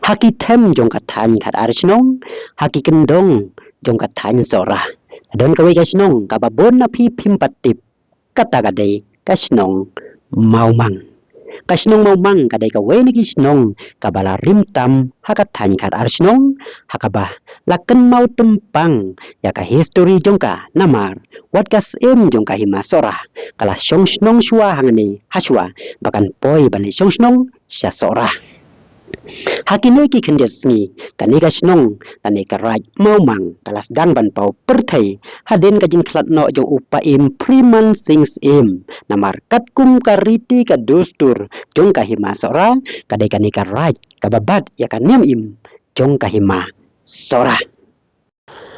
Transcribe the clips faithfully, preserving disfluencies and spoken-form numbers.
Ha ki them jong ka thaiñ Khatar Shnong, ha ki kyndong jong ka thaiñ Sohra, ka don kawei ka shnong kaba bun na phi phim pat tip, kata ka dei ka shnong Mawmang. Ka shnong Mawmang ka dei kawei na ki shnong kaba la rim tam ha ka thaiñ Khatar Shnong, ha kaba la kynmaw tympang ïa ka histori jong ka, namar wat ka syiem jong ka Hima Sohra ka la shong shnong shuwa hangne ha shuwa ba kan poi ban leit shong shnong sha Sohra. Ha kine ki khyndiat sngi, kane ka shnong lane ka raid Mawmang ka la sdang ban paw pyrthei hadien ka jingkhlad noh jong u Paiem Freeman Sing Syiem, namar katkum ka riti ka dustur jong ka Hima Sohra, ka dei kane ka raid kaba bat ïa ka niam im jong ka Hima Sohra.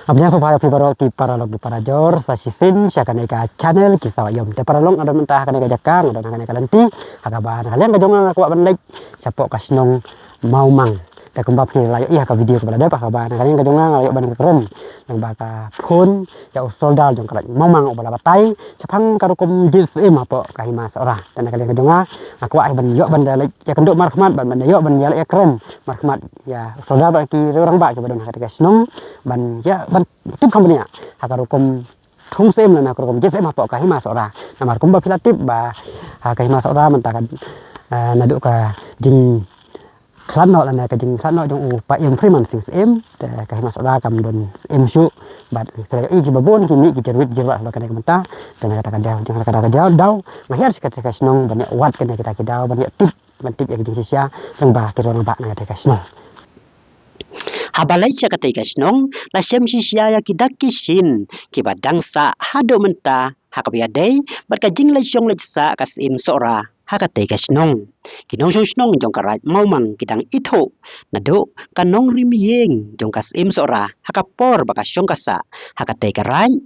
Nga pdiang sngewbha ïa phi baroh ki paralok ki parajor sa shisien sha kane ka channel Ki Sawa Ïom. Te paralok, nga don mynta ha kane ka jaka, nga don ha kane ka lynti, ha kaba na ka liang ka jong nga nga kwah ban leit shapoh ka shnong Mawmang. Te kumba phi la ïohi ha ka video kaba la dep, ha kaba na ka liang ka jong nga nga la ïoh ban kren lyngba ka phone ïa u soldar jong ka raid Mawmang uba la batai shaphang ka rukom jied syiem hapoh ka Hima Sohra. Te na ka liang ka jong nga nga kwah ban ïoh ban da leit ïakynduh markhmat, ban, ban ïoh ban ïaleh ïakren markhmat ïa u soldar bad ki riew rangbah kiba don ha katei ka shnong, ban ïa, ban tip kham bniah ha ka rukom thung syiem lane ha ka rukom jied syiem hapoh ka Hima Sohra. Namar kumba phi la tip ba ha ka Hima Sohra mynta ka, eh, naduh ka jingkhlad noh lane ka jingkhlad noh jong u Paiem Freeman Sing Syiem, te ka Hima Sohra kam don syiem shuh, bad phi la ïohi kiba bun ki mih ki jyrwit jyrwat ha kane ka bynta. Te na kata ka daw, jong kata ka daw, nga hiar sha katei ka shnong ban ïa wad kane kita ki daw, ban ïa tip, ban tip ïa ki jingshisha lyngba ki riew rangbah na katei ka shnong. Haba leit sha katei ka shnong, la shem shisha ïa ki dak ki shin kiba dang sah haduh mynta ha kaba ïadei bad ka jingleit shong leit sah ka syiem Sohra ha katei ka shnong. Ki nongshong shnong jong ka raid Mawmang ki dang ithuh naduh ka nongrim ïing jong ka syiem Sohra ha ka por ba ka shong ka sah ha katei ka raid,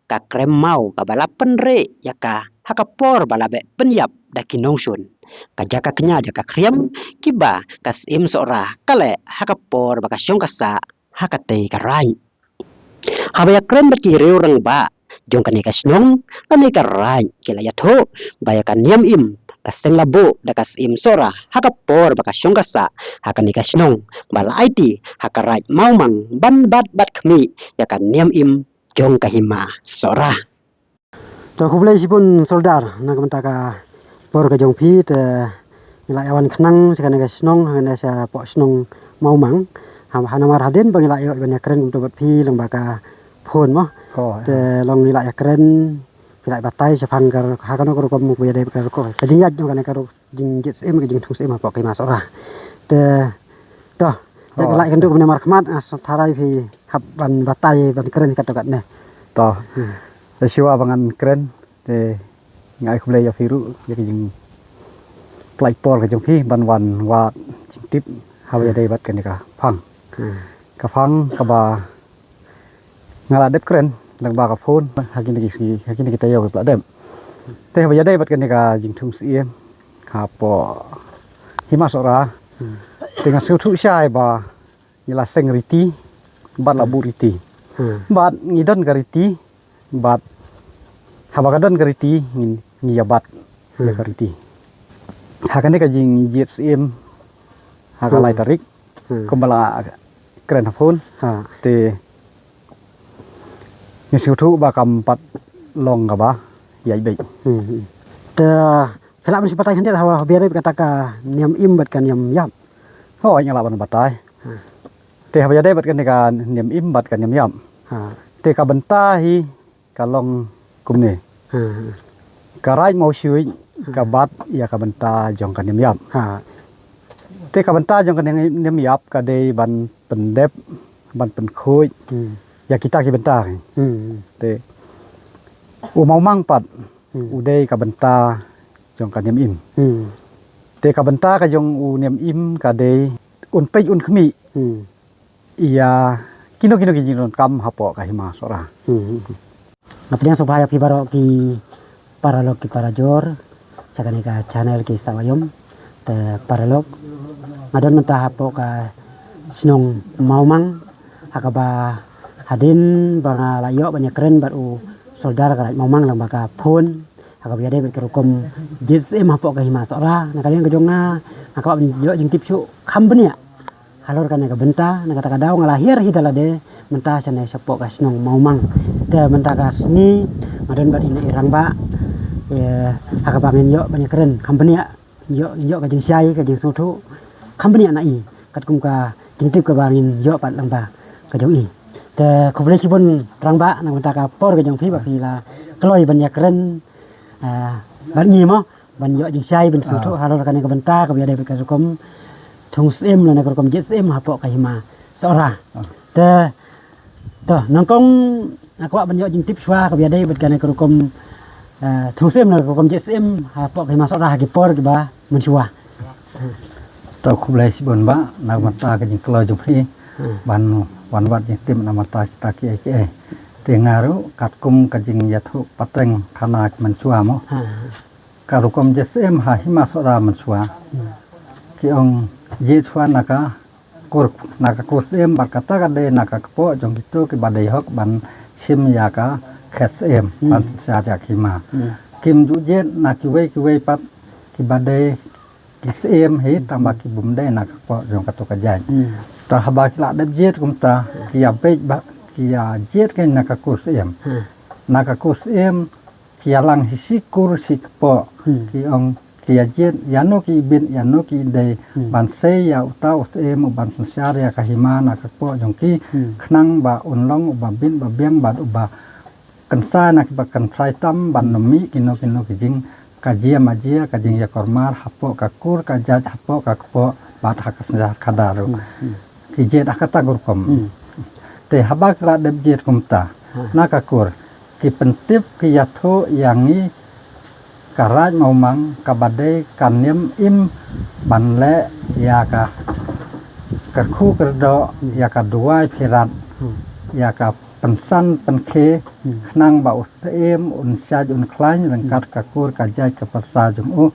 ka krem maw kaba la pynreh ïa ka ha ka por ba la beh pynïap da ki nongshun, ka jaka kñia jaka khriam kiba ka syiem Sohra ka leh ha ka por ba ka shong ka sah ha katei ka raid. Haba ïakren bad ki riew rangbah jong kane ka shnong lane ka raid, ki la ïathuh ba ïa ka niam im ka seng la buh da ka syiem Sohra ha ka por ba ka shong ka sah ha kane ka shnong, ba la aiti ha ka raid Mawmang ban bat bad khmih ïa ka niam im jong ka Hima Sohra. To, khublei shibun soldar na ka bynta ka por ka jong phi. Te ngi la ïa wan khnang sha kane ka shnong, hangne shapoh shnong Mawmang. Ha, ha namar hadien ba ngi la ïoh ban ïakren kumto bad phi lyngba ka phone mo. Oh, te long ngi la ïakren, phi la batai shaphang ka, ha kano ka rukom ba ïadei ka rukom, ka jingïaid jong kane ka rukom jingjied syiem, ka jingthung syiem hapoh ka Hima Sohra. Te, to, te oh, la ïakynduh kumne markhmat, ah, sa tharai phi hap ban batai ban kren katto katne. To. Hmm. Te shuwa ba ngan kren, te nga ai khublei ïa phi ruh ïa ka jingpynlait por ka jong phi ban wan wad jingtip haba ïadei bad kane ka phang. Hmm. Ka phang kaba nga la dep kren lyngba ka phone ha kine ki sngi, ha kine ki taïew kiba la dep. Te haba ïadei bad kane ka jingthung syiem hapoh Hima Sohra. Hmm. Te nga sngewthuh shai ba ngi la seng riti bad la buh riti. Hmm. Bad ngi don ka riti, bad haba ka don ka riti ngi, ngi ïa bat ïa ka riti. Ha kane ka jingjied syiem ha ka lai tarik, hmm, kumba la kren ha phone. Ha. Te ngi sngewthuh ba kam pat long kaba ïaid beit. Hmm, hmm. Te phi lah ban shu batai khyndiat haba ïadei bad kata ka niam im bad ka niam ïap? Hooid, nga lah ban batai. Ha. Te haba ïadei bad kane ka niam im bad ka niam ïap. Ha. Te ka bynta hi ka long kumne. Ha, ha. Ka raid Mawshuid, ha, ka bat ïa ka bynta jong ka niam ïap. Ha. Te ka bynta jong ka niam, niam ïap ka dei ban pyndep, ban pynkhuid, hmm, ïa kita ki bynta ki. Hmm. Te u Mawmang pat, hmm, u dei ka bynta jong ka niam im. Hmm. Te ka bynta ka jong u niam im ka dei un peit un khmih, hmm, ïa kino kino ki jingdonkam hapoh ka Hima Sohra. Hmm. Nga pdiang sngewbha ïa phi baroh ki paralok ki parajor sha kane ka channel Ki Sawa Ïom. Te paralok, nga don mynta hapoh ka shnong Mawmang, ha kaba hadien ba nga la ïoh ban ïakren bad u soldar ka raid Mawmang lyngba ka phone ha kaba ïadei bad ka rukom jied syiem hapoh ka Hima Sohra. Na ka liang ka jong nga, nga kwah ban ïoh jingtip shuh kham bniah Halor kane ka bynta, na kata ka daw nga la hiar hi da lade, mynta shane shapoh ka shnong Mawmang. Te mynta ka sngi, nga don bad ine i rangbah, eh, ha kaba ngin ïoh ban ïakren, kham bniah, ïoh, ïoh ka jingshai, ka jingsngewthuh, kham bniah na i, katkum ka jingtip kaba ngin ïoh pat lyngba ka jong i. Te khublei shibun rangbah, na mynta ka por ka jong phi ba phi la kloi ban ïakren, eh, bad ngi mo. Ban ïoh jingshai ban sngewthuh halor kane ka bynta kaba ïadei bad ka rukom thung syiem lane ka rukom jied syiem hapoh ka hima Sohra. Te to nyngkong nga kwah ban ïoh jingtip shuwa kaba ïadei bad kane ka rukom, eh, thung syiem lane ka rukom jied syiem hapoh ka hima Sohra ha ki por kiba mynshuwa. To khublei shibun bah na ka bynta ka jingkloi jong phi ban wan wad jingtip na ka bynta kita kiei kiei. Te nga ruh katkum ka jingïathuh pateng khana ki mynshuwa mo. Ka rukom jied syiem ha hima Sohra mynshuwa. Ki ong jied shuwa na ka kur, na ka kur syiem bad kata ka dei na ka kpoh jong kito kiba dei hok ban shim ïa ka khet syiem ban synshar ïa ka hima. Kim ju jied na kiwei kiwei pat kiba dei ki syiem hi tangba ki bym dei na ka kpoh jong kato ka jait. Ta haba ki la dep jied kumta ki ïa beit ba ki ïa jied kein na ka kur syiem. Na ka kur syiem ki ïalang hi shi kur shi kpoh. Ki ong ki ïa jied ïano ki bit ïano ki dei ban sei ïa uta u syiem u ban synshar ïa ka hima na ka kpoh jong ki khnang ba un long uba bit ba biang bad uba kynsai na kiba kynsai tam ban ym mih kino kino ki jing ka jia ma jia ka jingïakormar hapoh ka kur ka jait hapoh ka kpoh bad ha ka synshar khadar ruh. Ki jied ha kata ka rukom. Te haba ki la dep jied kumta na ka kur ki pyntip ki ïathuh ïa ngi ka Raid Mawmang kaba dei ka niam im ban leh ïa ka kyrkhu kyrdoh ïa ka duwai phirat ïa ka pynsan pynkhie khnang ba u syiem un shait un khlaiñ ryngkat ka kur ka jait ka pyrsa jong u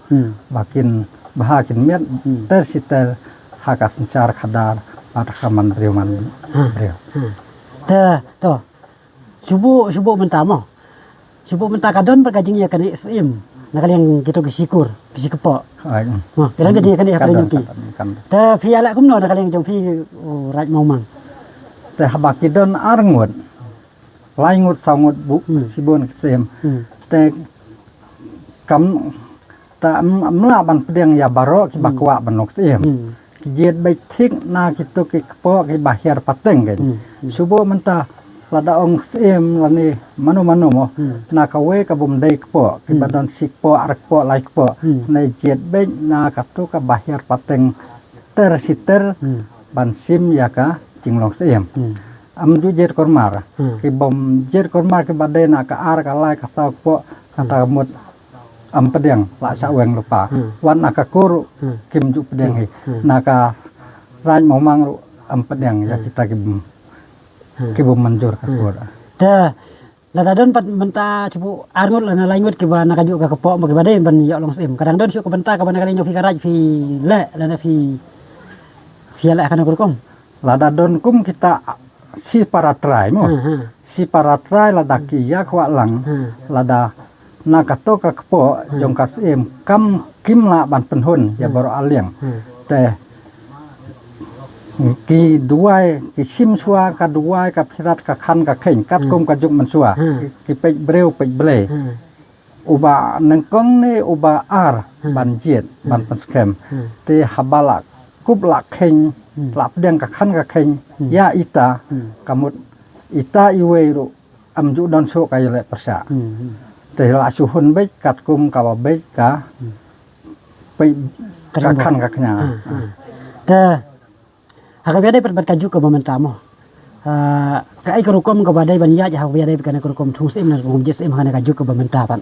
ba kin bha kin miat ter shi ter ha ka synshar khadar bad ha ka man briew man briew. Te to shu buh shu buh mynta mo. Shu buh mynta ka don bad ka jingïaknieh syiem na ka liang kito ki shi kur ki shi kpoh. Ai. Mo ka don ka jingïaknieh ha ka liang jong ki. Te phi ïaleh kumno na ka liang jong phi u Raid Mawmang? Te haba ki don ar ngut lai ngut saw ngut buh shibun ki syiem. Te kam ta ym lah ban pdiang ïa baroh kiba kwah ban long syiem. Ki jied beit thik na kito ki kpoh kiba hiar pateng kein. Shu buh mynta lada ong syiem lane mano mano mo na kawei ka bym dei kpoh kiba don shi kpoh ar kpoh lai kpoh ne jied beit na kato kaba hiar pateng ter shi ter ban shim ïa ka jinglong syiem. Am ju jied kormar ki bym jied kormar kiba dei na ka ar ka lai ka saw kpoh kata ka mut am pdiang la sha weng lypa. Wan na ka kur kim ju pdiang hi na ka Raid Mawmang ruh am pdiang ïa kita ki bym ki bym manjur ka kur. Te lada don pat mynta shu buh ar ngut lane lai ngut kiba na kajuh ka kpoh ba kiba dei ban ïoh long syiem ka dang don shuh ka bynta kaba na ka liang jong phi ka Raid phi leh lane phi phi ïaleh kano ka rukom. Lada don kum kita shi para trai mo. Shi para trai lada ki ïa kwah lang lada na kato ka kpoh jong ka syiem kam kim lah ban pynhun ïa baroh ar liang. Te ki duwai ki shim shuwa ka duwai ka phirat ka khan ka kheiñ katkum ka juk mynshuwa. Ki peit briew peit Blei uba nyngkong ne uba ar ban jied ban pynskhem. Te haba la kup la kheiñ la pdiang ka khan ka kheiñ ïa ita ka mut ita iwei ruh am ju don shuh ka ïaleh pyrshah. Te la shu hun beit katkum kaba beit ka peit ka khan ka kheiñ. Te ha kaba ïadei bad ka juk kaba mynta mo. Kaei ka rukom kaba dei ban ïaid ha kaba ïadei bad kane ka rukom thung syiem ne rukom jied syiem ha kane ka juk kaba mynta pat.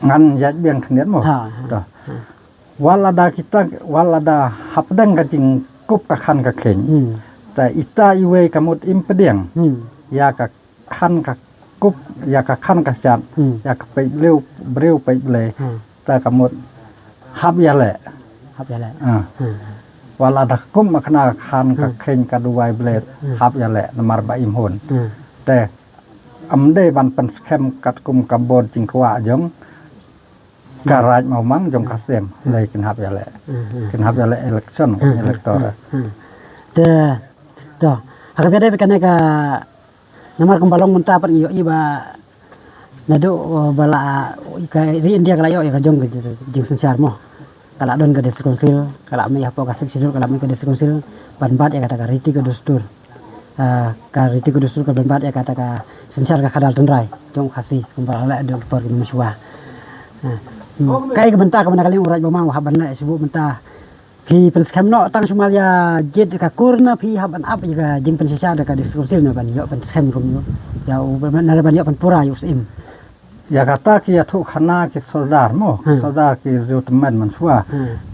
Ngan ïaid biang khyndiat mo. Wat lada kita wat lada hapdeng ka jingkup ka khan ka kheiñ. Ta ita iwei ka mut im pdiang ïa ka khan ka kup ïa ka khan ka shad ïa ka peit briew briew peit Blei. Ta ka mut hap ïaleh. Hap ïaleh. Wat lada ka kup ma khana ka khan ka kheiñ ka duwai Blei hap ïaleh namar ba im hun. Te am dei ban pynskhem katkum ka bor jingkwah jong ka Raid Mawmang jong ka Siem, lei kin hap ïaleh. Kin hap ïaleh election, electoral. Te to, ha ka ba dei kane ka, namar kumba long mynta pat ngi ïohi ba naduh, uh, ba la, uh, ka ri India ka la ïoh ïa ka jong ka jingsynshar mo. Ka la don ka District Council, ka la mih hapoh ka Sixth Schedule, ka la mih ka District Council ban bat ïa kata ka riti ka dustur. Uh, ka riti ka dustur ka ban bat ïa kata ka synshar ka khadar tynrai jong u Khasi kumba la leh haduh ki por ki mynshuwa. Uh, hmm. Kaei ka bynta kaba na ka liang u Raid Mawmang u hap ban leh shuh mynta? Phi pynskhem noh tang shu mar ïa jied ka kur ne phi hap ban ap ïa ka jingpynshisha da ka District Council ne ban ïoh pynskhem kum ïoh ïa u ban, ban ïoh pynpura ïa u Syiem. Ïa kata ki ïathuh khana ki sordar mo, ki sordar ki riew tymmen mynshuwa.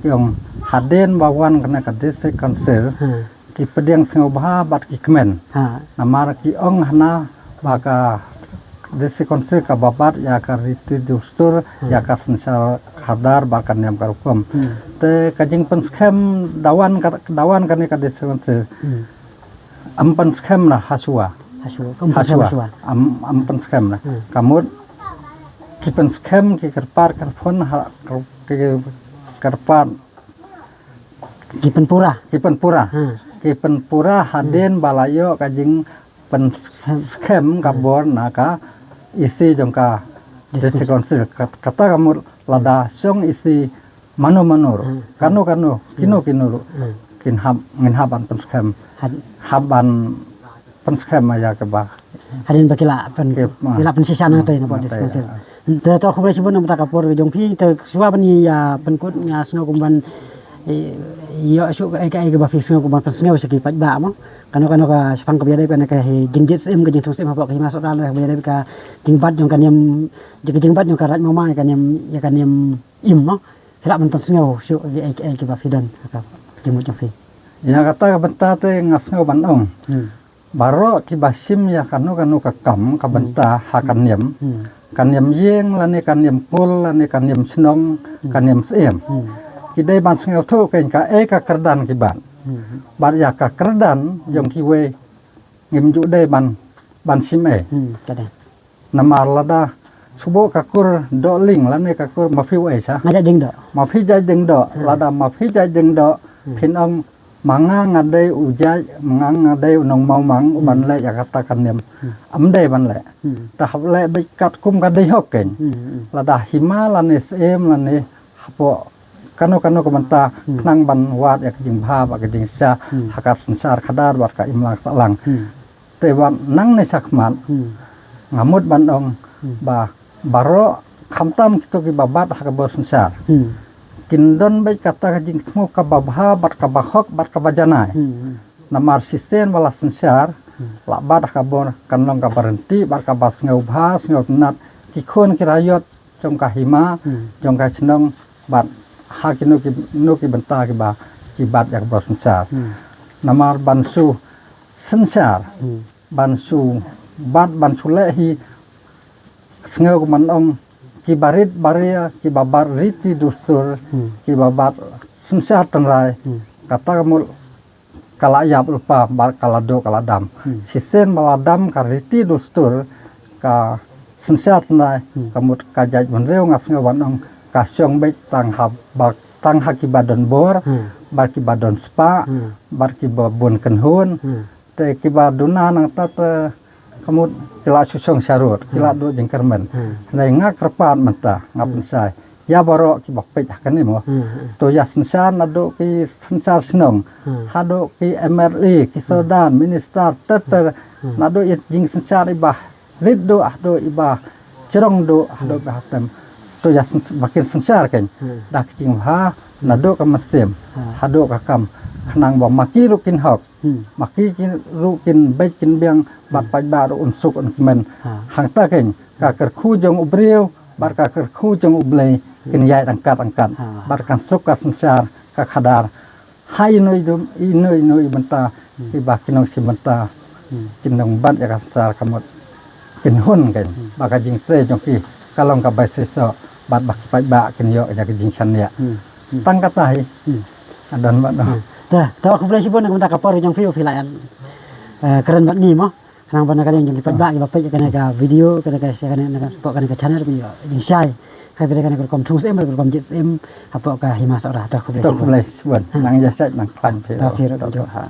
Ki ong hadien ba wan kane ka District Council, ki pdiang sngewbha bad ki kmen. Namar ki ong hana ba ka District Council kaba bat ïa ka riti dustur, ïa ka synshar khadar bad ka niam ka rukom. Te ka jingpynskhem da wan ka, da wan kane ka District Council, ym pynskhem na hashuwa. Hashuwa, ym pynskhem hashuwa. Ym, ym pynskhem na. Ka mut ki pynskhem ki kyrpad kyrphun ha, ki kyrpad ki pynpura. Ki pynpura. Ki pynpura hadien ba la ïoh ka jingpynskhem ka bor na ka E C jong ka District Council. Kat-, kata ka mut lada shong E C mano mano ruh. Kano kano, kino kino ruh. Kin hap, ngin hap ban pynskhem. Hap ban pynskhem ïa kaba. Hadien ba ki la pyn, ki la pynshisha na te na District Council. Te to khublei shibun na ka por jong phi, te shuwa ban ïa pynkut nga sngew kum ban ïoh shuh kaei kaei kaba phi sngew kum ban pynsngew sha ki paidbah mo. Kano kano ka shaphang kaba ïadei kane ka jingjied Syiem, ka jingthung Syiem hapoh ka hima Sohra, kaba ïadei ka jingbat jong ka niam, ka jingbat jong ka Raid Mawmang ïa ka niam, ïa ka niam Im mo. Phi lah ban pynsngew shuh kiei kiei kiba phi don ha ka jingmut jong phi. Ïa kata ka bynta te nga sngew ban ong. Baroh kiba shim ïa kano kano ka kam ka bynta ha ka niam, ka niam ïing lane ka niam kul lane ka niam shnong, ka niam Syiem, ki dei ban sngewthuh kein kaei ka kyrdan ki bat. Bad ïa ka kyrdan jong kiwei ngim ju dei ban, ban shim ei. Namar lada shu buh ka kur dohling lane ka kur ma phi wei sha. Nga jait jingdoh. Ma phi jait jingdoh. Lada ma phi jait jingdoh, phin ong ma nga nga dei u jait, ma nga nga dei u nong Mawmang u ban leh ïa kata ka niam. Ym dei ban leh. Ta hap leh beit katkum ka dei hok kein. Lada hima lane Syiem lane hapoh kano kano ka bynta khnang ban wad ïa ka jingbha bad ka jingshisha ha ka synshar khadar bad ka imlang sahlang. Te wat nangne shakhmat nga mut ban ong ba baroh khamtam kito kiba bat ha ka bor synshar kin don beit kata ka jingthmu kaba bha bad kaba hok bad kaba janai. Namar shisien ba la synshar la bat ha ka bor kan long kaba rynti bad kaba sngewbha sngewtynnat ki khun ki raiot jong ka hima jong ka shnong bad ha kino kino ki bynta kiba ki bat ïa ka bor synshar. Namar ban shu synshar ban shu bat ban shu leh hi sngew kum ban ong kiba rit baria kiba bat riti dustur kiba bat synshar tynrai kata ka mut ka la ïap lypa bad ka la duh ka la dam. Shisien ba la dam ka riti dustur ka synshar tynrai ka mut ka jaitbynriew nga sngew ban ong ka shong beit tang ha ba tang ha kiba don bor bad kiba don spah bad kiba bun kynhun. Te kiba duna nangta te ka mut ki la shu shong sharud ki la duh jingkyrmen. Hynrei nga kyrpad mynta nga pynshai ïa baroh kiba peit ha kane mo. To ïa synshar naduh ki synshar shnong haduh ki M L A ki sordar minister ter ter naduh ïa jingsynshar iba rit duh haduh iba jrong duh haduh ba hatem. To ïa syn-, ba kin synshar kein da ka jingbha naduh ka mynsiem haduh ka kam khnang ba ma ki ruh kin hok. Ma ki ruh kin beit kin biang bad paidbah ruh un suk un kmen. Hangta kein ka kyrkhu jong u briew bad ka kyrkhu jong u Blei kin ïaid ryngkat ryngkat bad kan suk ka synshar ka khadar. Ha ino ino ino ino i bynta kiba ki nongshim bynta ki nongbat ïa ka synshar ka mut kin hun kein ba ka jingtrei jong ki ka long kaba shisha bad ba ki paidbah kin ïoh ïa ka jingshaniah. Tang kata hi. Adon ba no. Te to khublei shibun na ka bynta ka por jong phi, phi la ïa kren bad ngi mo. Khnang ba na ka liang jong ki paidbah kiba peit kane ka video kane ka kane ka channel phi ïoh jingshai. Ka video kane ka rukom thung syiem, ka rukom jied syiem hapoh ka Hima Sohra. To khublei. To khublei shibun. Nang ïa sait nang khlaiñ phi. To phi ruh. Ha.